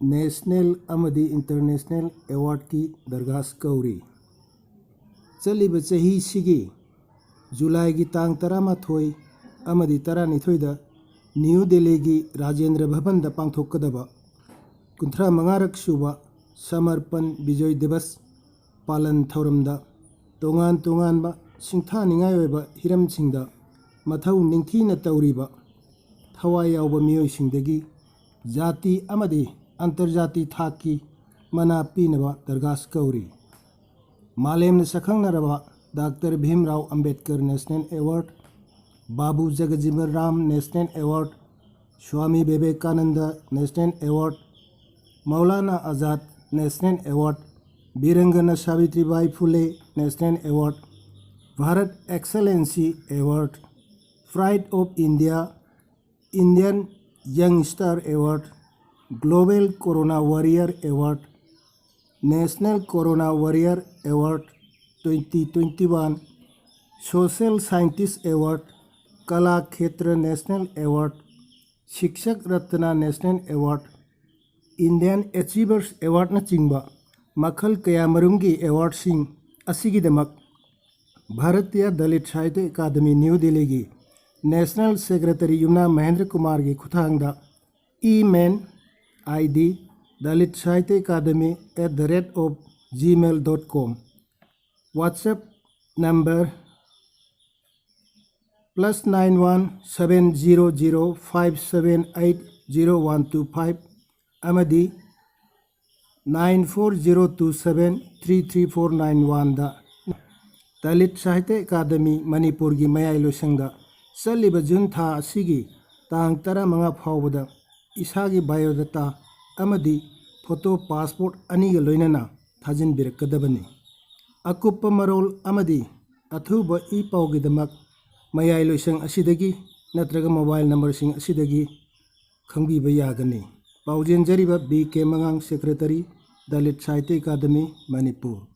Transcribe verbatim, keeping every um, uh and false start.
National ꯑꯃꯗꯤ international ꯑꯦꯋꯥꯔꯗꯀꯤ ꯗꯔꯈꯥꯁ ꯀꯧꯔꯤ꯫ ꯆꯠꯂꯤꯕ ꯆꯍꯤꯁꯤꯒꯤ ꯖꯨꯂꯥꯏꯒꯤ ꯇꯥꯡ ꯇꯔꯥꯃꯥꯊꯣꯏ ꯑꯃꯗꯤ ꯇꯔꯥꯅꯤꯊꯣꯏꯗ ꯅ꯭ꯌꯨ ꯗꯦꯜꯂꯤꯒꯤ ꯔꯥꯖꯦꯟꯗ꯭ꯔ ꯚꯕꯟꯗ ꯄꯥꯡꯊꯣꯛꯀꯗꯕ ꯀꯨꯟꯊ꯭ꯔꯥ ꯃꯉꯥꯔꯛ ꯁꯨꯕ ꯁꯃꯔꯄꯟ ꯕꯤꯖꯣꯏ ꯗꯤꯕꯁ ꯄꯥꯂꯟ ꯊꯧꯔꯝꯗ ꯇꯣꯉꯥꯟ ꯇꯣꯉꯥꯟꯕ ꯁꯤꯡꯊꯥꯅꯤꯡꯉꯥꯏ ꯑꯣꯏꯕ ꯍꯤꯔꯝꯁꯤꯡꯗ ꯃꯊꯧ ꯅꯤꯡꯊꯤꯅ ꯇꯧꯔꯤꯕ ꯊꯋꯥꯏ ꯌꯥꯎꯕ ꯃꯤꯑꯣꯏꯁꯤꯡꯗꯒꯤ ꯖꯥꯇꯤ ꯑꯃꯗꯤ ꯑꯟꯇꯔꯖꯥꯇꯤ ꯊꯥꯛꯀꯤ ꯃꯅꯥ ꯄꯤꯅꯕ ꯗꯔꯈꯥꯁ ꯀꯧꯔꯤ꯫ ꯃꯥꯂꯦꯝꯅ ꯁꯛꯈꯪꯅꯔꯕ doctor Bhimrao Ambedkar national award, Babu Jagjivan Ram national award, Swami Vivekananda national award, Maulana Azad national award, Veerangana Savitribai Phule national award, Bharat excellence award, Pride of India, Indian Young Star Award, Global Corona Warrior Award, National Corona Warrior Award twenty twenty-one, Social Scientist Award, Kala Khetra National Award, Shikshak Ratna National Award, Indian Achievers Awardꯅꯆꯤꯡꯕ ꯃꯈꯜ ꯀꯌꯥꯃꯔꯨꯝꯒꯤ ꯑꯦꯋꯥꯔꯗꯁꯤꯡ ꯑꯁꯤꯒꯤꯗꯃꯛ Bharatiya Dalit Sahitya academy new ꯗꯦꯜꯂꯤꯒꯤ national secretary ꯌꯨꯝꯅꯥꯝ ꯃꯍꯦꯟꯗ꯭ꯔ ꯀꯨꯃꯥꯔꯒꯤ ꯈꯨꯠꯊꯥꯡꯗ email ID dalit sahitya academy at the rate of gmail dot com, WhatsApp number plus nine one seven zero zero five seven eight zero one two five ꯑꯃꯗꯤ nine four zero two seven three three four nine oneꯗ Dalit Sahitya academy ꯃꯅꯤꯄꯨꯔꯒꯤ ꯃꯌꯥꯏ ꯂꯣꯏꯁꯪꯗ ꯆꯠꯂꯤꯕ June ꯊꯥ ꯑꯁꯤꯒꯤ ꯇꯥꯡ ꯇꯔꯥꯃꯉꯥ ꯐꯥꯎꯕꯗ ꯏꯁꯥꯒꯤ biodata ꯑꯃꯗꯤ photo passport ꯑꯅꯤꯒ ꯂꯣꯏꯅꯅ ꯊꯥꯖꯤꯟꯕꯤꯔꯛꯀꯗꯕꯅꯤ꯫ ꯑꯀꯨꯞꯄ ꯃꯔꯣꯜ ꯑꯃꯗꯤ ꯑꯊꯨꯕ ꯏ ꯄꯥꯎꯒꯤꯗꯃꯛ ꯃꯌꯥꯏ ꯂꯣꯏꯁꯪ ꯑꯁꯤꯗꯒꯤ ꯅꯠꯇ꯭ꯔꯒ mobile numberꯁꯤꯡ ꯑꯁꯤꯗꯒꯤ ꯈꯪꯕꯤꯕ ꯌꯥꯒꯅꯤ꯫ ꯄꯥꯎꯖꯦꯟꯖꯔꯤꯕ ꯕꯤ ꯀꯦ ꯃꯉꯥꯡ, ꯁꯦꯀ꯭ꯔꯦꯇꯔꯤ, ꯗꯂꯤꯠ ꯁꯥꯍꯤꯇ꯭ꯌ ꯑꯦꯀꯥꯗꯃꯤ, ꯃꯅꯤꯄꯨꯔ꯫